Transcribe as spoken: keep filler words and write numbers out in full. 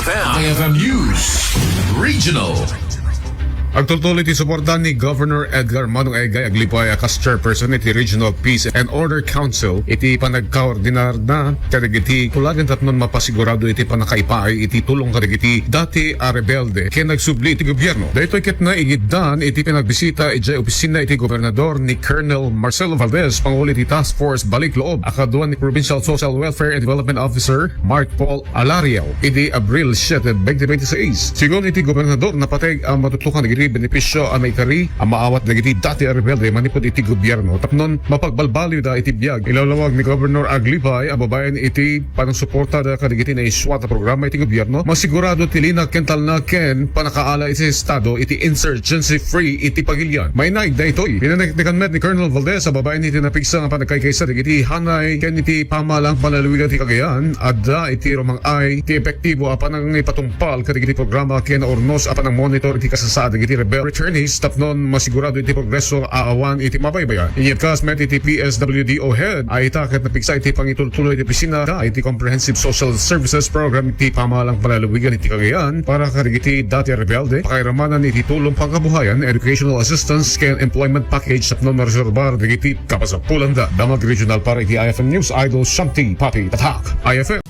F M News Regional. Agtultuloy ti suporta ni Governor Edgar Manong Egay aglipay a kas chairperson iti Regional Peace and Order Council iti panagkoordinarna kadagiti kulagen tapno mapasigurado iti pannakaipaay iti tulong kadagiti dati a rebelde ken nagsubli iti gobierno. Daytoy ket naigiddan iti panagbisita idiay opisina iti gobernador ni Colonel Marcelo Valdez, pangulo iti Task Force Balik Loob, a kaduan ni Provincial Social Welfare and Development Officer Mark Paul Alario idi Abril siete, twenty twenty-six. Sigun iti gobernador, napateg a matutukan dagiti benepisio a naikari a maawat dagiti dati a rebelde manipud iti gobierno tapnon mapagbalbaliwda iti biag. Ilawlawag ni Governor Aglipay a babaen iti panangsuportada kadagiti naisuat a programa iti gobierno, masigurado ti linak ken talna ken pannakaala iti estado iti insurgency-free iti pagilian. Mainaig daytoy. Pinaneknekan met ni Colonel Valdez a babaen iti napigsa nga panagkaykaysa dagiti hanay ken iti pamalang panlalawigan ti Cagayan, adda iti rumang-ay ti epektibo a panangipatungpal kadagiti programa ken urnos a panangmonitor iti kasasaad dagiti rebel returnees tapnon masigurado iti progreso a awan iti mabaybayan. Inyat kas met iti P S W D O head a ita ket napigsa iti pangitultuloy iti opisina da iti Comprehensive Social Services Program iti pamalang panlalawigan iti Cagayan para kadagiti dati a rebelde, pakairamanan iti tulong pangkabuhayan, educational assistance ken employment package tapno mareserbar dagiti kapasapulanda. Damag Regional para iti I F M News, Idol Shanti Papi Tatak. I F M.